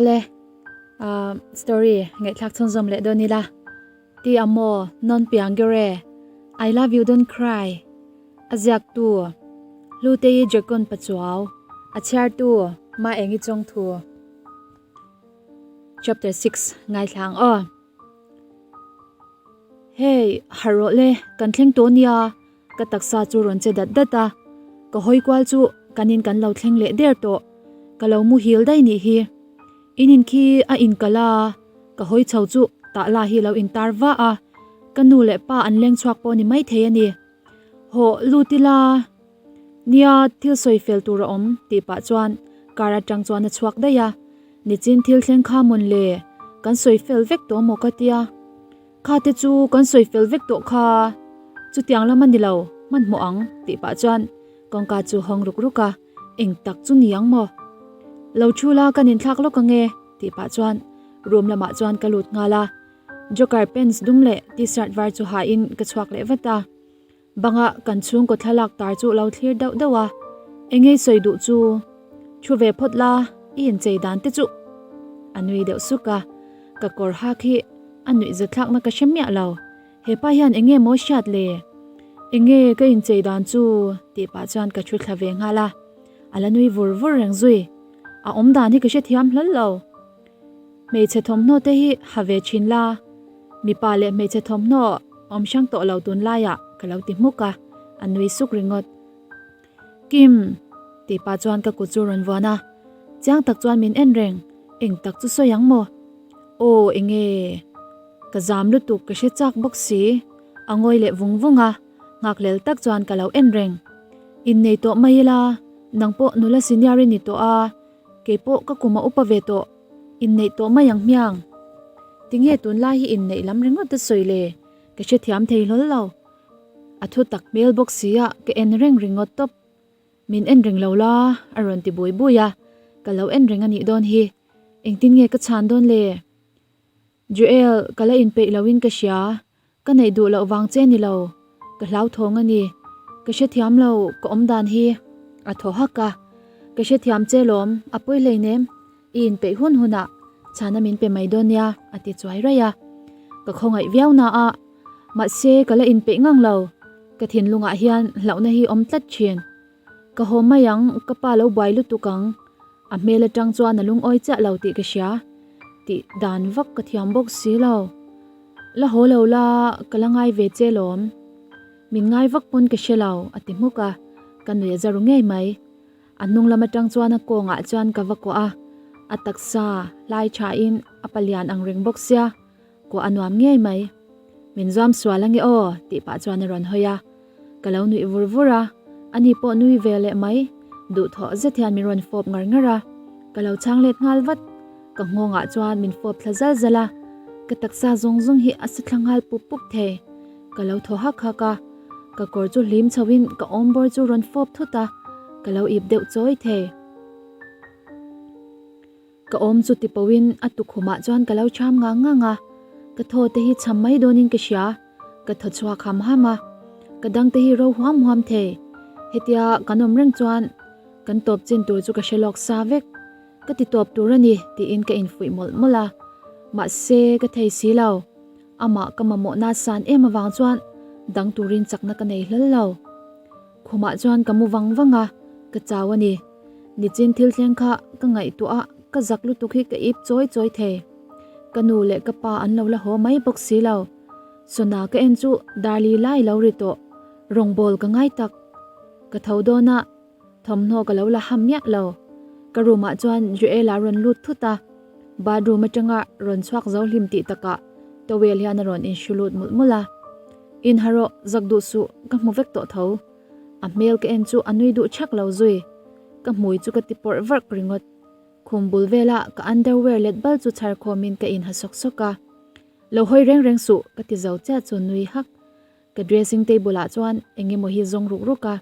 Awle uh, story ngaihthlak chhunzawm leh dawn ila. Ti amo non piang gyore I love you don't cry a ziak tu Hlutei Jekon Pachuau a chhiar tu Ma Engi Chawngthu Chapter 6 ngaithla ang aw. Hey, harh rawh le, kan thleng tawh nia, ka taksa chu rawn che dat dat a, ka hawi kual chu kan in kan lo thleng leh der tawh, ka lo muhil daih nih hi. In in khi a inkalh a, ka hawi chho chu tah la hi lo intar va a, ka nu leh pa an leng chhuak pawh ni maithei a ni. Hawh, lut ila, nia thil sawi fel tur a awm tih pah chuan car atang chuan a chhuak daih a, Nichin thil thleng kha mawn le, kan sawi fel vek tawh maw ka tia. Kha te chu kan sawi fel vek tawh kha, chutiang lam a ni lo, hmanhmawh ang tih pah chuan kawngka chu hawng ruk ruk a, eng tak chu ni ang maw? Lo thu la kan inthlak lawk ang e tih pah chuan room lamah chuan ka lut nghal a, joker pants dum leh t-shirt var chu hain ka chhuak leh vat a. Banga kan chhungkaw thlalak tar chu lo thlir deuh deuh a, Engei sawi duh chu thu ve phawt la, i inchei dan te chu a nui deuh suk a, ka kawr hak hi a nuih zathlakna ka hre miah lo, hepa hian enge maw hriat le? Enge ka inchei dan chu tih pah chuan ka thu thla ve nghal a, a la nui vur vur reng zui, a awm dan hi ka hrethiam hlawl lo. Hmeichhe thawmhnaw te hi ha ve thin la, mipa leh hmeichhe thawmhnaw awm hrang tawh lo tunlaiah ka lo ti hmuk a, a nui suk ringawt. Kim! tih pah chuan ka kut chu rawn vuan a, chiang tak chuan min en reng, eng tak chu sawi ang maw? Aw enge? Ka zam lutuk ka hre chak bawk si, a ngawi leh vung vung a, nghakhlel tak chuan ka lo en reng. Innei tawh mai ila, nang pawh nula senior i ni tawh a, Kei pawh ka kum a upa ve tawh, inneih tawh mai ang hmiang. Tinge tunlai hi inneih lam ringawt a sawi le? Ka hrethiam thei hlawl lo. A thu tak hmel bawk sia ka en reng ringawt tawp. Min en reng lo la, a rawn ti bui bui a, ka lo en reng a nih dawn hi. Engtin nge ka chhan dawn le? Joel, ka la inpeih loin ka hria, Ka neih duh loh vang che ni lo, ka hlauthawng a ni. Ka hrethiam lo, ka awm dan hi a thaw hak a. Ka hrethiam che lawm, a pawi hleinem, i inpeih hun hunah chhana min pe mai dawn nia, a ti chuai raih a. Ka khawngaih viau na a, mahse ka la inpeih ngang lo, ka thinlungah hian hlauhna hi awm tlat thin. Ka haw mai ang, ka pa lo buai lutuk ang. A hmel atang chuan a lungawi chiah lo tih ka hria, tih dan vak ka thiam bawk si lo. La haw lo la, ka la ngai ve che lawm. Min ngai vak pawn ka hre lo, a ti hmuk a, ka nui a za ru ngei mai. A hnung lam atang chuan a kawngah chuan ka va kuah a, a taksa hlai thain a palian ang reng bawk sia, kuah a nuam ngei mai. Min zuam sual ange aw, tih pah chuan a rawn hawi a. Ka lo nuih vur vur a, ani pawh nui ve leh mai. Duhthawh zet hian min rawn fawp ngar ngar a, ka lo chhang let nghal vat. Ka nghawngah chuan min fawp thla zal zal a, ka taksa zawng zawng hi a sa thla nghal pup pup thei. Ka lo thaw hak hak a, ka kawr chu hlim chhoin ka awmbawr chu rawn fawp thut a, ka lo ip deuh chawi thei. Ka awm chu ti pawhin a tukhumah chuan ka lo cham ngang ngang a, ka thaw te hi cham mai dawnin ka hria, ka thaw chhuak ham ham a, ka dang te hi ro huam huam thei. Hetia kan awm reng chuan kan tawp chin tur chu ka hre lawk sa vek. Ka ti tawp tur a ni tiin ka infuih mawlh mawlh a, mahse ka thei si lo. Amah ka mamawhna san em avang chuan dang turin chakna ka nei hlawl lo. Khumah chuan ka mu vang vang a, ka chau a ni. Nichin thil thleng kha ka ngaihtuah a, ka zak lutuk hi ka ip chawi chawi thei. Ka nu leh ka pa an lo la haw mai bawk si lo. Sona ka en chu darli lai lo ri tawh, rawngbâwl ka ngai tak. Ka tho dawn a, thawmhnaw ka lo la ham miah lo. Ka room ah chuan Joel-a rawn lut thut a, bathroom atanga rawn chhuak zo hlim tih takah towel hian a rawn inhru lut mulh mulh a. Inha rawh, zak duh suh, ka hmu vek tawh tho. A hmel ka en chu a nui duh chhak lo zui. Ka hmui chu ka ti pawrh vark ringawt. Khum bul vela ka underwear let bal chu chhar khawmin ka inha sawk sawk a. Lo hawi reng reng suh, ka ti zo chiah chu nui hak. Ka dressing table ah chuan eng emaw hi zawng ruk ruk a.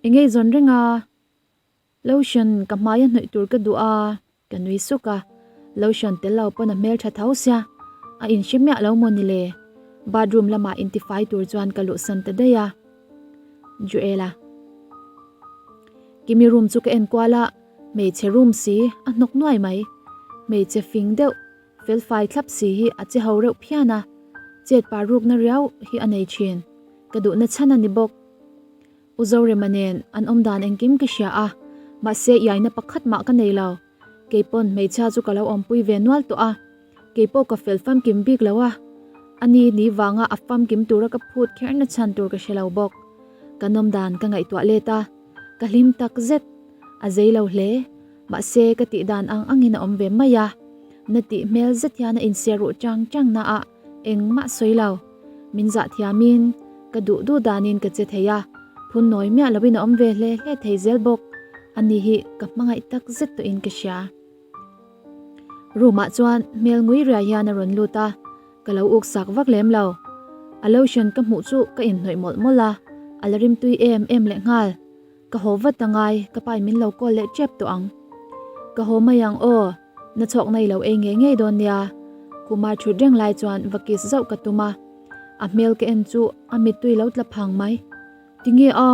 Eng ei zawn reng a? Lotion ka hmai a hnawih tur ka duh a, ka nui suk a. Lotion tel lo pawn a hmel tha tho sia, a inhre miah lo maw ni le? Bathroom lamah intifai tur chuan ka luhsan ta daih a. Joel-a. Kimi room chu ka en kual a, hmeichhe room si a hnawk nuai mai. Hmeichhe fing deuh, felfai thlap si hi a che ho reuh phian a, chet pah rukna riau hi a nei thin. Ka duhna chhan a ni bawk. U Zorema nen an awm dan engkim ka hria a, mahse iaina pakhat mah ka nei lo. Keipawn hmeichhia chu ka lo awmpui ve nual tawh a, keipawh ka fel famkim bik lo a, ani ni vanga a famkim tura ka phut kherna chhan tur ka hre lo bawk. Ka nawm dan ka ngaihtuah let a, ka hlim tak zet. A zei lo hle, mahse ka tih dan ang angin a awm ve mai a, na tih hmel zet hian a insiah ruh chang chang na a, engmah sawi lo. Min zah thiamin ka duh duh danin ka che thei a, phun nawi miah loin a awm ve hle hle thei zel bawk. Ani hi ka hmangaih tak zet tawhin ka hria. Room ah chuan hmel ngui riai hian a rawn lut a, ka lo uk sak vak lem lo. A lotion ka hmuh chu ka inhnawih mawlh mawlh a, a la rimtui em em leh nghal. Ka haw vat a ngai, ka pa in min lo call leh tep tawh ang. Ka haw mai ang aw, na chhawk na i lo ei ngei ngei dawn nia. Khuma thut reng lai chuan va kiss zauh ka tum a, a hmel ka en chu a mittui lo tla phang mai. Tinge a?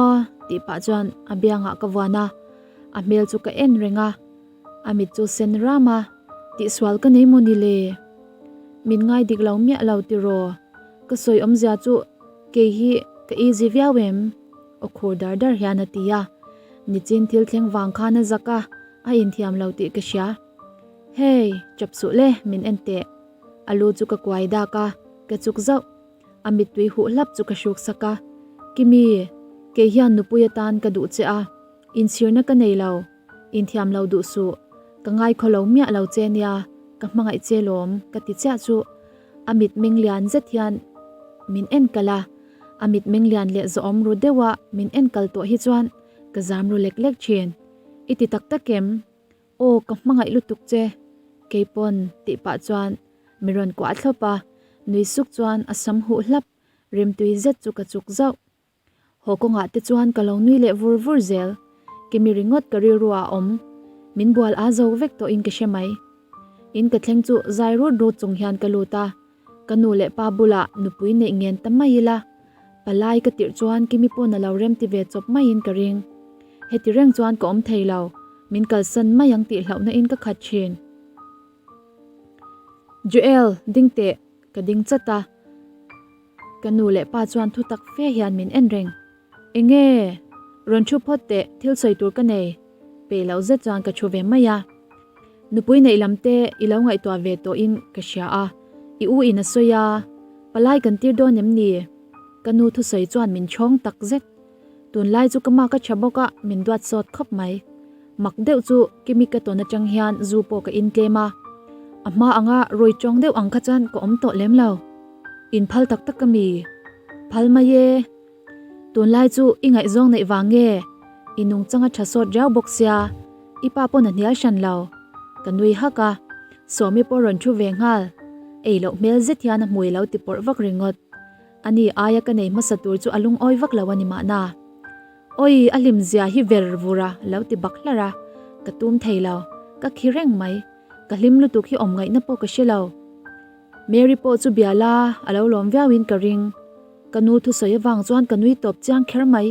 tih pah chuan a biangah ka vuan a, a hmel chu ka en reng a, a mit chu sen ram a, tihsual ka nei maw ni le? Min ngai dik lo miah lo tiraw? Ka sawi awmzia chu kei hi ka easy viau em? Aw khur dar dar hian a ti a, nichin thil thleng vang khan a zak a, a inthiam lo tih ka hria. Hey, chap suh le, min en teh. A lu chu ka kuai dak a, ka chuk zauh. A mittui huh hlap chu ka hruk sak a, Kimi, kei hian nupui atan ka duh che a, inchhirna ka nei lo, inthiam lo duh suh, ka ngaikhaw lo miah lo che nia, ka hmangaih che lawm, ka ti chiah chu. A mitmeng lian zet hian min en kal a, a mitmeng lian leh zawhawm ru deuha min en kal tawh hi chuan ka zam ru lek lek thin. I ti tak tak em? Aw ka hmangaih lutuk che, keipawn tih pah chuan mi rawn kuah thlawp a, nui suk chuan a sam huh hlap rimtui zet chu ka chuk zauh. Haw kawngah te chuan ka lo nui leh vur vur zel. Kimi ringawt ka rilru ah a awm. Min bual a zo vek tawhin ka hre mai. In ka thleng chu zai rut rut chung hian ka lut a. Ka nu leh pa bulah nupui neih ngen ta mai ila. Palai ka tirh chuan Kimi pawn a lo remti ve chawp maiin ka ring. Heti reng chuan ka awm thei lo. Min kalsan mai ang tih hlauhna in ka khat thin. Joel, ding teh. Ka ding chat a. Ka nu leh pa chuan thu tak fe hian min en reng. Enge? Rawn thu phawt teh, thil sawi tur ka nei. Peih loh zet chuan ka thu ve mai a. Nupui neih lam te i lo ngaihtuah ve tawhin ka hria a, i u in a sawi a, palai kan tir dawn em ni? Ka nu thusawi chuan min chhawng tak zet. Tunlai chu ka mak a tha bawk a, min duat sawt khawp mai. Mak deuh chu Kimi ka tawn atang hian zu pawh ka intlem a, a hma anga rawi tawng deuh ang kha chuan ka awm tawh lem lo. In phal tak tak a mi? Phal mai e. Tunlai chu i ngaihzawng neih vang nge? I nungchang a tha sawt riau bawk sia, i pa pawn a hnial hran lo. Ka nui hak a, Sawmi pawh rawn thu ve nghal. Ei loh hmel zet hian a hmui lo ti pawrh vak ringawt. Ani aia ka nei hmasa tur chu a lungawi vak lo a ni mahna. Awi, a hlim zia hi ver vur a lo ti bak hlar a, ka tum thei lo, ka khi reng mai. Ka hlim lutuk hi awm ngaihna pawh ka hre lo. Mary pawh chu bia la, a lo lawm viauin ka ring. Ka nu thusawi avang chuan ka nui tawp chiang kher mai.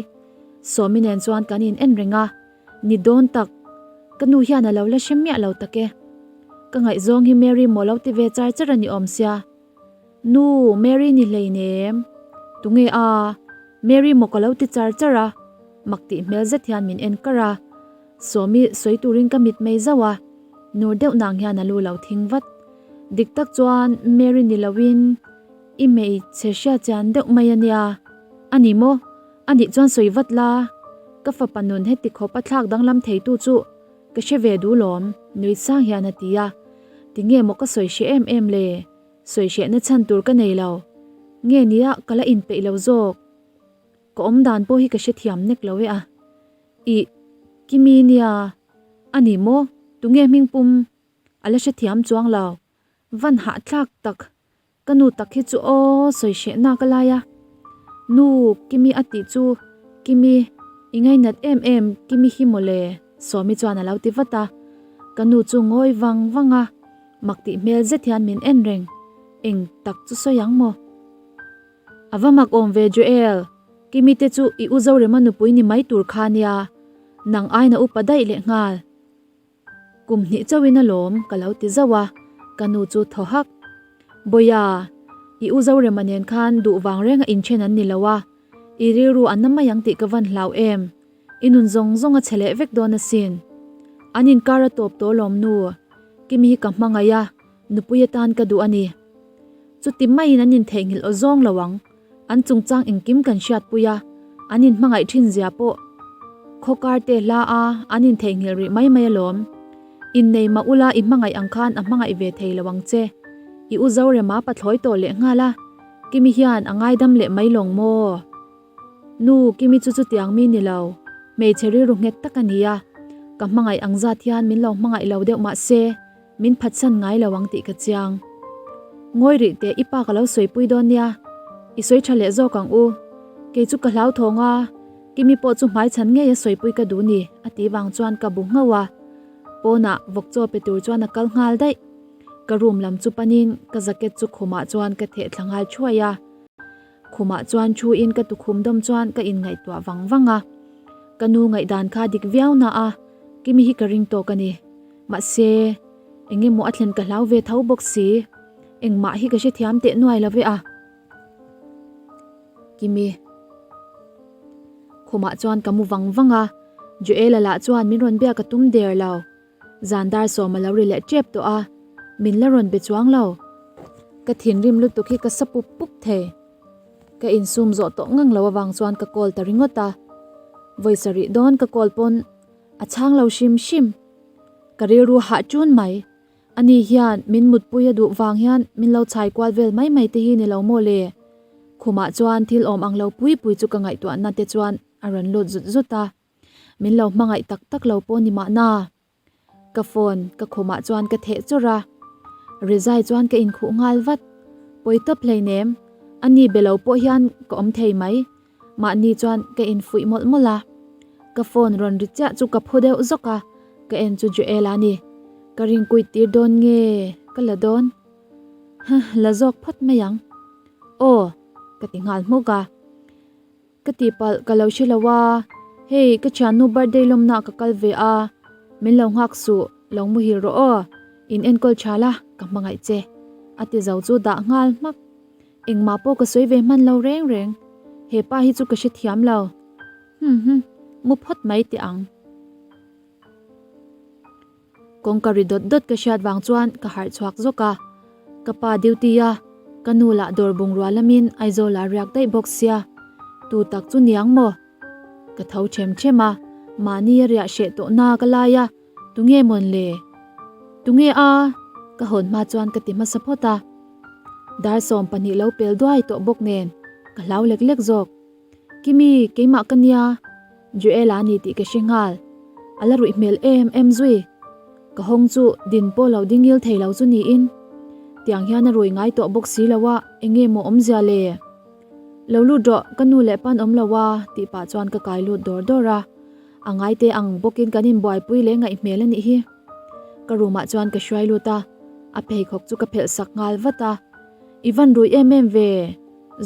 Sawmi nen chuan kan in en reng a, ni dawn tak, ka nu hian a lo la hre miah lo tak e. Ka ngaihzawng hi Mary maw lo ti ve char char a ni awm sia. Nu, Mary ni hleinem. Tunge a? Mary maw ka lo ti char char a, mak tih hmel zet hian min en kar a. Sawmi sawi turin ka mit mei zauh a, nur deuh nang hian a lu lo thing vat. Dik tak chuan Mary ni loin i hmeichhe hria chian deuh mai a nia. A ni maw? A nih chuan sawi vat la, ka fapa nun heti khawp a thlak danglam theitu chu ka hre ve duh lawm, nui sang hian a ti a. Tinge maw ka sawi hre em em le? Sawi hrehna chhan tur ka nei lo. Nge nia ka la inpeih lo zawk. Ka awm dan pawh hi ka hrethiam nek lo e a. Ih, Kimi nia, a ni maw? Tunge hming pum? A la hrethiam chuang lo. Van hahthlak tak. Ka nu tak hi chu aw, sawi hrehna ka lai a. Nu, Kimi a tih chu, Kimi, i ngainat em em Kimi hi mawle, Sawmi chuan a lo ti vat a. Ka nu chu ngawi vang vang a, mak tih hmel zet hian min en reng. Eng tak chu sawi ang maw? A va mak awm ve Joel, Kimi te chu i u Zorema nupui ni mai tur kha nia, nang aina upa daih leh nghal. Kum hnih chauhin alawm ka lo ti zauh a, ka nu chu thaw hak. Bawia, i u Zorema nen khan duh vang renga inthen an ni lo a, i rilru a na mai ang tih ka van hlau em? I nun zawng zawng a chhe leh vek dawn asin. An inkar a tawp tawh lawm nu, Kimi hi ka hmangaih a, nupui atan ka duh a ni. Chuti maiin an intheihnghilh aw zawng lo ang. An chungchang engkim kan hriatpui a, an inhmangaih thin zia pawh khawkar te hla a an intheihnghilh rih mai mai alawm. Innei mah ula i hmangaih ang khan a hmangaih ve thei lo ang che. I u Zorema pathlawi tawh leh nghal a, Kimi hian a ngaidam leh mai lawng maw? Nu, Kimi chu chutiang mi ni lo, hmeichhe rilru nghet tak a ni a, ka hmangaih ang zat hian min lo hmangaih lo deuh mah se, min phatsan ngai lo ang tih ka chiang. Ngawi rih teh i pa ka lo sawipui dawn nia, i sawi tha leh zawk ang u. Kei chu ka hlauthawng a, Kimi pawh chu hmaichhan ngei a sawipui ka duh ni, a tih vang chuan ka bu nghauh a. Pawnah vawk chaw pe tur chuan a kal nghal daih. Ka room lam chu panin ka jacket chu khumah chuan ka theh thla nghal thuai a. Khumah chuan thu in ka tukhum dawm chuan ka inngaihtuah vang vang a. Ka nu ngaihdan kha dik viau na a, Kimi hi ka ring tawk a ni. Mahse, eng emaw a thlen ka hlau ve tho bawk si. Engmah hi ka hrethiam teh nuai lo ve a. Kimi. Khumah chuan ka mu vang vang a, Joela lah chuan min rawn biak a tum der lo. Zan dar sawm a lo ri leh tep tawh a, min la rawn be chuang lo. Ka thinrim lutuk hi ka sa pup pup thei. Ka insum zawh tawh ngang lo avang chuan ka call ta ringawt a. Vawi sarih dawn ka call pawn a chhang lo hrim hrim. Ka rilru hah ṭun mai. Ani hian min mutpui a duh vang hian min lo chhai kual vel mai mai te hi ni lo maw le? Khumah chuan thil awm ang lo pui pui chu ka ngaihtuahna te chuan a rawn lut zut zut a. Min lo hmangaih tak tak lo pawh ni mahna. Ka phone ka khumah chuan ka theh chawrh a, rizai chuan ka inkhuh nghal vat. Pawi tawp hleinem, a ni be lo pawh hian ka awm thei mai. Mahni chuan ka infuih mawlh mawlh a. Ka phone rawn ri chiah chu ka phu deuh zawk a, ka en chu Joel a ni. Ka ringkuit tir dawn nge ka la dawn? Huh, la zawk phawt mai ang. Aw, ka ti nghal hmuk a. Ka tihpalh ka lo hre lo a, hei ka thiannu birthday lawmna ka kal ve a, min lo nghak suh, lo muhil rawh aw, in enkawl tha la, ka hmangaih che, a ti zo chu dah nghal hmak. Engmah pawh ka sawi ve hman lo reng reng, he pa hi chu ka hrethiam lo. Hum hum, mu phawt mai teh ang. Kawngka ri dawt dawt ka hriat vang chuan ka harh chhuak zawk a, ka pa duty a, ka nu lah dawr bungrua lamin Aizawl ah riak daih bawk sia, tu tak chu niang maw? Ka tho them them a, mahni a riah hreh tawh na ka lai a, tunge mawn le? Tunge a? Ka hawn hma chuan ka ti hmasa phawt a, dar 12 lo pel duai tawh bawk nen ka hlau lek lek zawk. Kimi, keimah ka nia, Joel a ni tih ka hre nghal. A la ruih hmel em em zui. Ka hawng chu din pawh lo dingil thei lo chu niin. Tiang hian a rui ngai tawh bawk si lo a, enge maw awmzia le? Lo lut rawh, ka nu leh pan awm lo a, tih pah chuan ka kai lut dawr dawr a. A ngaite ang bawkin kan inbuaipui leh ngaih hmel a nih hi. Ka room ah chuan ka hruai lut a, a pheikhawk chu ka phelh sak nghal vat a. I van rui em em ve?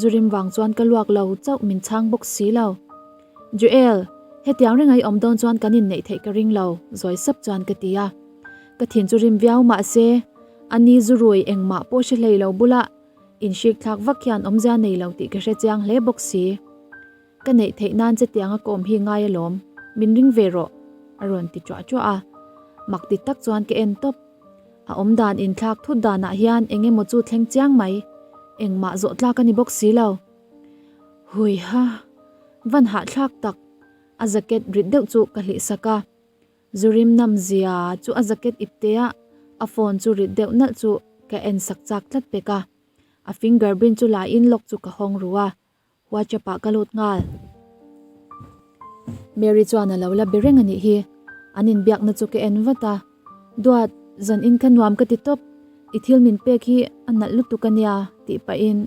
Zurim vang chuan ka luak lo chauh min chhang bawk si lo. Joel, hetiang reng a i awm dawn chuan kan inneih theih ka ring lo, zawi sap chuan ka ti a. Ka thin chu rim viau mah se, a ni zurui engmah pawh hre hlei lo bula inhrik thlak vak hian awmzia nei lo tih ka hre chiang hle bawk si. Ka neih theih nan che tianga ka awm hi ngai alawm, min ring ve rawh, a rawn ti ṭuah ṭuah a. Mak ti tak chuan ka en tawp. A awmdan inthlak thut danah hian eng emaw chu thleng chiang mai, engmah zawh tlak a ni bawk si lo. Hui ha, van hahthlak tak, a jacket rit deuh chu ka hlih sak a. Zurim nam zia chu a jacket iptea a phone chu rit deuh nalh chu ka en sak chak tlat pek a. A finger print chu la in lock chu ka hawng ru a. WhatsApp ah ka lut nghal. Mary chuan a lo la be reng a nih hi. An inbiakna chu ka en vat a. Duat, zan in kha nuam ka ti tawp. I thil min pek hi a nalh lutuk a nia, tih pahin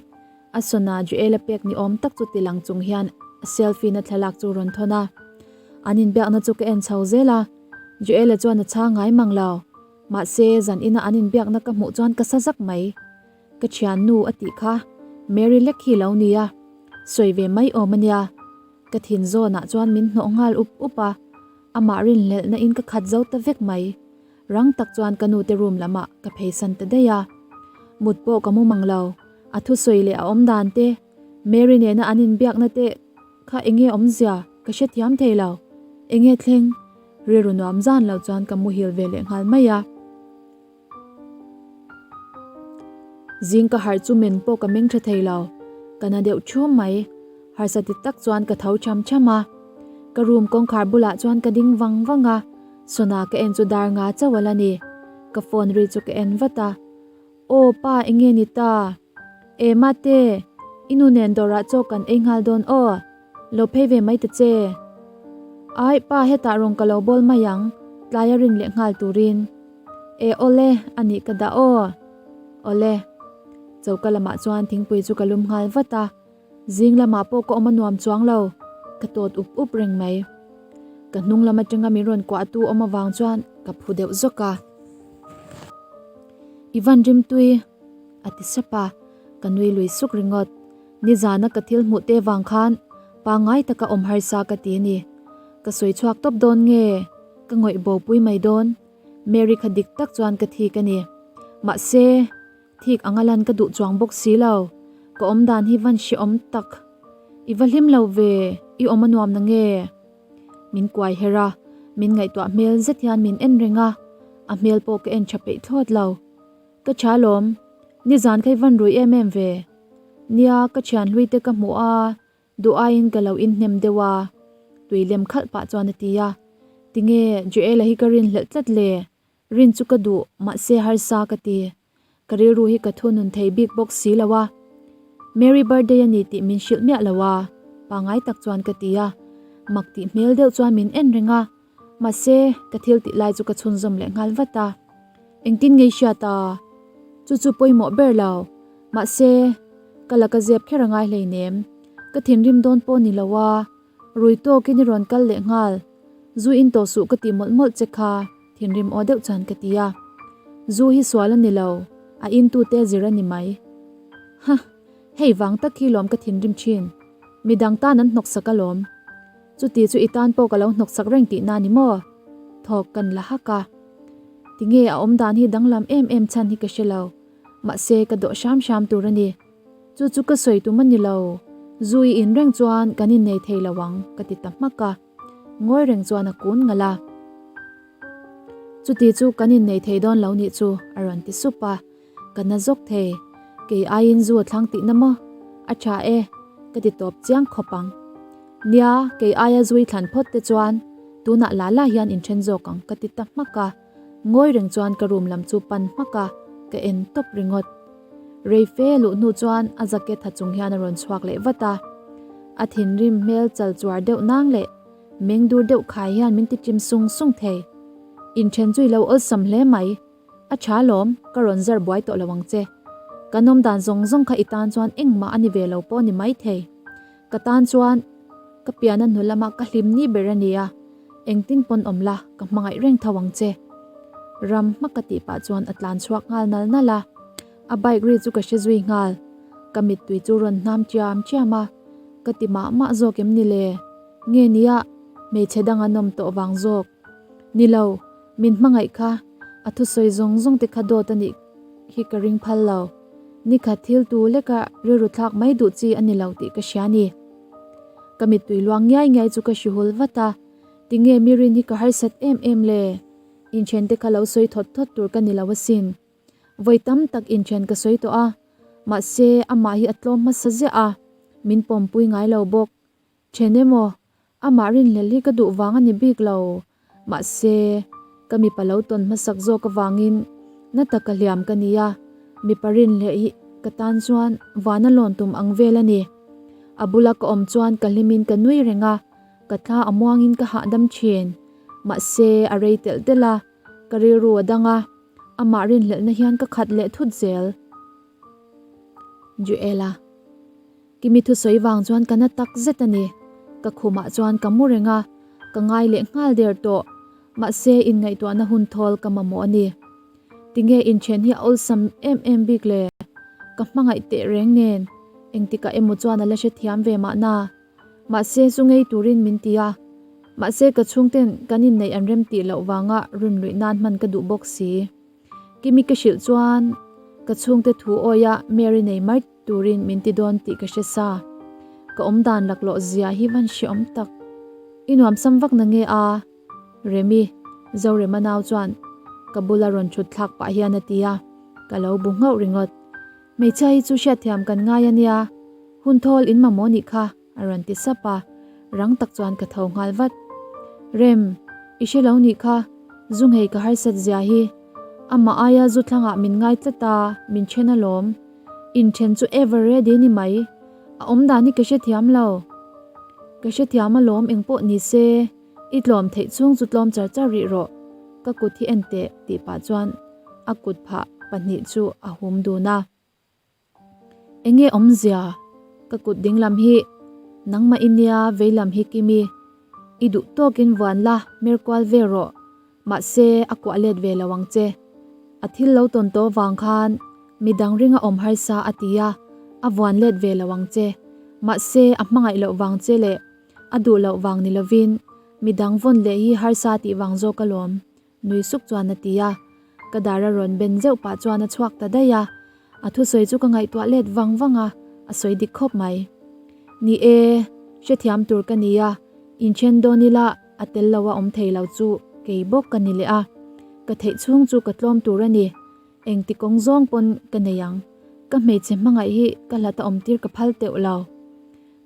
a sawna Joel-a pek ni awm tak chu ti lang chung hian a selfie na thlalak chu rawn thawn a. An inbiakna chu ka en chho zel a. Joel-a chuan a chhang ngai mang lo. Mahse, zan ina an inbiakna ka hmuh chuan ka sa zak mai. Ka thiannu a tih kha Mary lek hi lo nia, sawi ve mai awm a nia. Ka thin zawnah chuan min hnawh nghal up up a, amah rinhlelhna in ka khat zo ta vek mai. Rang tak chuan ka nu te room lam ah ka phei san ta daih a. Mut pawh ka mu mang lo. A thusawi leh a awm dan te, Mary nena an inbiakna te kha enge awmzia ka hrethiam thei lo. Enge thleng? Rilru nuam zan lo chuan ka muhil ve leh nghal mai a. Zing ka harh chu men pawh ka meng tha thei lo. Ka na deuh thum mai. Harsa ti tak chuan ka tho cham cham a. Ka room kawngkhar bulah chuan ka ding vang vang a. Sona ka en chu dar nga chauh a la ni. Ka phone ri chu ka en vat a. Aw pa enge ni ta? E mate, i nu nen dawrah chaw kan ei nghal dawn aw. Lo phei ve mai ta che. Ai pa hetah rawn ka lo bawl mai ang, tlai a rin leh nghal turin. E awle, a nih ka dah aw. Awle. Choka lamah chuan thingpui chu ka lum nghal vat a. Zing lamah pawh ka awm a nuam chuang lo, ka tawt up up reng mai. Ka hnung lam atanga min rawn kuahtu awm avang chuan ka phu deuh zawk a. I van rimtui, a ti sap a, ka nui lui suk ringawt. Nizana ka thil hmuh te vang khan pangngai taka awm harsa ka ti a ni. Ka sawi chhuak tawp dawn nge? Ka ngawih bo pui mai dawn. Mary kha dik tak chuan ka thik a ni. Mahse, thik anga lan ka duh chuang bawk si lo. Ka awm dan hi van hrehawm tak. I va hlim lo ve, i awm a nuam na nge? Min kuai her a, min ngaihtuah hmel zet hian min en reng a, a hmel pawh ka en tha peih thlawt lo. Ka tha lawm, nizan kha i van rui em em ve. Nia, ka thian hlui te ka hmuh a, duh aiin ka lo inhnem deuh a, tui lem khalh pah chuan a ti a. Tinge, Joel-a hi ka rinhlelh tlat le, rin chu ka duh, mahse harsa ka ti. Ka rilru hi ka thunun thei bik bawk si lo a. Mary birthday a ni tih min hrilh miah lo a, pangngai tak chuan ka ti a. Mak tih hmel deuh chuan min en reng a. Mahse, ka thil tih lai chu ka chhunzawm leh nghal vat a. Engtin nge i hriat a? Chu chu pawimawh ber lo. Mahse, ka la ka zep kher a ngai hleinem. Ka thinrim dawn pawh ni lo a. Rui tawkin i rawn kal leh nghal. Zu in tawh suh ka tih mawlh mawlh che kha, thinrim aw deuh chuan ka ti a. Zu hi sual a ni lo, a in tute zir a ni mai. Huh! Hei vang tak hi lawm ka thinrim thin. Midang tan an hnawksak alawm. Chuti chu i tan pawh ka lo hnawksak reng tihna ni maw? Thawk kan la hak a. Tinge a awmdan hi danglam em em chhan hi ka hre lo. Mahse ka dawh hram hram tur a ni. Chu chu ka sawi tum a ni lo. Zu i in reng chuan kan innei thei lo ang ka ti ta hmak a. Ngawi reng chuan a kun ngalh a. Chuti chu kan innei thei dawn lo nih chu a rawn ti sup a. Ka na zawk thei. Kei aiin zu a thlang tihna maw? A tha e, ka ti tawp chiang khawp ang. Nia, kei aia zui thlan phawt te chuan tunah la la hian inthen zawk ang ka ti ta hmak a. Ngawi reng chuan ka room lam chu pan hmak a, ka en tawp ringawt. Rei fe luh hnu chuan a jacket ha chung hian a rawn chhuak leh vat a. A thinrim hmel chal chuar deuh nang leh meng dur deuh khai hian min ti chim sung sung thei. Inthen chu i lo awlsam hle mai. A tha lawm, ka rawn zar buai tawh lo ang che. Kan awm dan zawng zawng kha i tan chuan engmah a ni ve lo pawh a ni maithei. Ka tan chuan ka pian a hnu lama ka hlim ni ber a nia, engtin pawn awm la ka hmangaih reng tho ang che. Ram hma ka tih pah chuan a tlan chhuak nghal nal nal a, a bike ri chu ka hre zui nghal. Ka mittui chu rawn hnam chiam chiam a, ka ti mah mah zawk em ni le? Nge nia, hmeichhe dang an awm tawh vang zawk. Ni lo, min hmangaih kha, a thusawi zawng zawng te kha dawt a nih hi ka ring phal lo. Nikhat thil tu leka rilru thlak mai duh chi a ni lo tih ka hria ni. Ka mittui luang ngiai ngiai chu ka hrihul vat a, tinge mi rin hi ka harsat em em le? Inthen te kha lo sawi thawt thawt tur ka ni lo asin. Vawi tam tak inthen ka sawi tawh a, mahse amah hi a tlawm hmasa ziah a, min pawmpui ngai lo bawk. Then emaw, amah rinhlelh hi ka duh vang a ni bik lo. Mahse, ka mipa lo tawn hmasak zawk avangin na taka hliam ka ni a, mipa rinhleh hi ka tan chuan vana lawn tum ang vel a ni. A bula ka awm chuan ka hlimin ka nui reng a, ka thla a muangin ka hahdam thin. Mahse, a rei telh telh a, ka rilru a dang a, amah rinhlelhna hian ka khat leh thut zel. Joela. Kimi thusawi vang chuan ka na tak zet a ni. Ka khumah chuan ka mu reng a, ka ngai leh nghal der tawh. Mahse inngaihtuahna hun thawl ka mamawh a ni. Tinge inthen hi a awlsam em em bik le? Ka hmangaih teh reng nen engtikah emaw chuan a la hrethiam ve mahna. Mahse chu ngei turin min ti a. Mahse ka chhungten kan inneih an rem tih loh vanga run luih nan hman ka duh bawk si. Kimi ka hrilh chuan ka chhungte thu awia Mary nei mai turin min ti dawn tih ka hre sa. Ka awm dan laklawh zia hi van hreawm tak. I nuam sam vak na nge a? Remi, Zorema nau chuan ka bula rawn thut thlak pah hian a ti a, ka lo bu nghauh ringawt. Hmeichhia hi chu hriatthiam kan ngai a nia, hun thawl in mamawh nih kha a rawn ti sap a, rang tak chuan ka tho nghal vat. Rem, i hre lo nih kha, zu nghei ka harsat zia hi. Amah aia zu thlangah min ngai tlat a, min then alawm. Inthen chu ever ready ni mai. A awmdan hi ka hrethiam lo. Ka hrethiam alawm engpawh ni se. I tlawm theih chhung chu tlawm char char rih rawh, ka kut hi en teh tih pah chuan a kut phah pahnih chu a hum dun a. Enge awmzia, ka kut dinglam hi nangmah i nia veilam hi Kimi, i duh tawkin vuan la mer kual vel rawh, mahse a kuah let ve lo ang che. A thil lo tawn tawh vang khan midang ringa awm harsa a ti a, a vuan let ve lo ang che. Mahse a hmangaih loh vang che leh A duh loh vang ni lovin midang vawn leh hi harsa tih vang zawk alawm, nui suk chuan a ti a. Ka dar a rawn ben zeuh pah chuan a chhuak ta daih a. A thusawi chu ka ngaihtuah let vang vang a, a sawi dik khawp mai. Ni e, hrethiam tur ka ni a, inthen dawn ila a tel lo a awm thei lo chu kei bawk ka ni leh a. Ka theih chhung chu ka tlawm tur a ni. Engti kawng zawng pawn ka nei ang. Ka hmeichhe hmangaih hi ka hlat a awm tir ka phal teuh lo.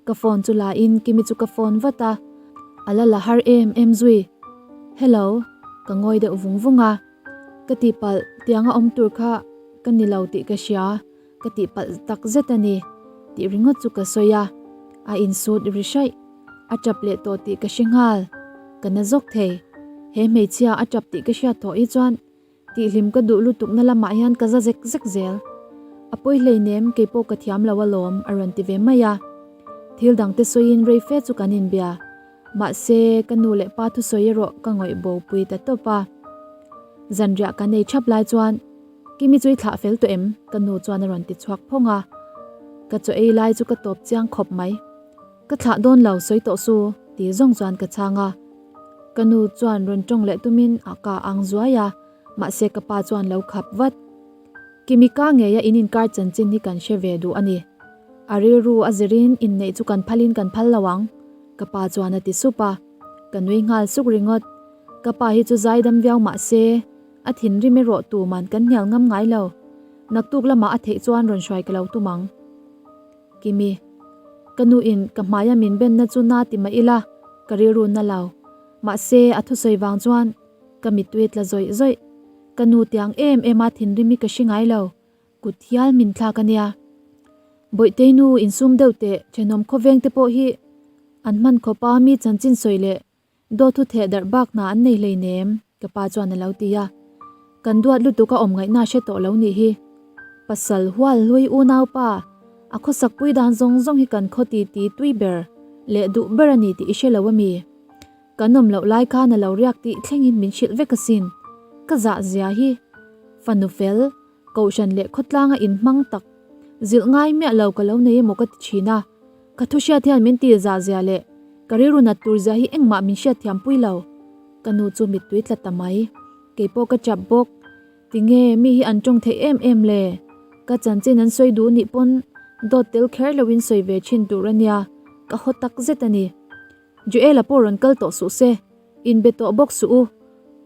Ka phone chu la in Kimi chu ka phone vat a, a la la har em em zui. Hello, ka ngawi deuh vung vung a. Ka tihpalh tianga awm tur kha ka ni lo tih ka hria, ka tihpalh tak zet a ni tih ringawt chu ka sawi a. A insut ri hraih, a tap leh tawh tih ka hre nghal. Ka na zawk thei. He hmeichhia a tap tih ka hriat thawh hi chuan Tihhlim ka duh lutukna lamah hian ka za zek zek zel. A pawi hleinem kei pawh ka thiam lo alawm a rawn ti ve mai a. Thil dangte sawiin rei fe chu kan inbia. Mahse, ka nu leh pa thusawi erawh ka ngawih bo pui ta tawp a. Zanriah kan ei thap lai chuan, Kimi chu i thlah fel tawh em? ka nu chuan a rawn ti chhuak phawng a. Ka chaw ei lai chu ka tawp chiang khawp mai. Ka thlah dawn lo sawi tawh su ti zawng chuan ka chhang a. Ka nu chuan rawn tawng leh tumin a ka ang zuai a, mahse ka pa chuan lo khap vat. Kimi ka ngeia in inkar chanchin hi kan hre ve duh a ni. A rilru a zirin inneih chu kan phalin kan phal lo ang, ka pa chuan a ti sup a. Ka nui nghal suk ringawt. Ka pa hi chu zaidam viau mahse a thinrim erawh tuman kan hnial ngam ngai lo. Naktuk lamah a theih chuan rawn hruai ka lo tum ang. Kimi, ka nu in ka hmaia min benna chu na ti mah ila, ka rilru na lo. Mahse, a thusawi vang chuan ka mittui tla zawih zawih. Ka nu tiang em em a thinrim hi ka hre ngai lo, kut hial min thlak a nia. Bawihtei nu insum deuh teh thenawm khawveng te pawh hi an hman khawp a mi chanchin sawi leh Dawt thu theh darh bak hna an nei hleinem, ka pa chuan a lo ti a. Kan duat lutuk a awm ngaihna hre tawh lo nih hi. Pasal hual hlui unaupa, a khawsak pui dan zawng zawng hi kan khaw ti ti tui ber leh duh ber a ni tih i hre lo a mi? Kan awm loh lai khan a lo riak tih thlengin min hrilh vek asin. Ka zah zia hi. Fanu fel, kohhran leh khawtlanga inhmang tak, zilh ngai miah lo ka lo nei emaw ka ti thin a. Ka thu hriat hian min ti zah zia leh ka rilru nat tur zia hi engmah min hriat thiam pui lo. Ka nu chu mittui tla ta mai. Kei pawh ka chap bawk. Tinge mi hi an tawng theih em em le? Ka chanchin an sawi duh nih pawn dawt tel kher loin sawi ve thin tur a nia, ka haw tak zet a ni. Joel-a pawh rawn kal tawh suh se, inbe tawh bawk suh u.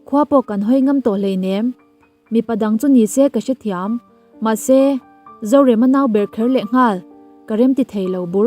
Khua pawh kan hawi ngam tawh hleinem. Mipa dang chu ni se ka hrethiam, mahse, Zorema nau ber kher leh nghal, ka remti thei lo bur.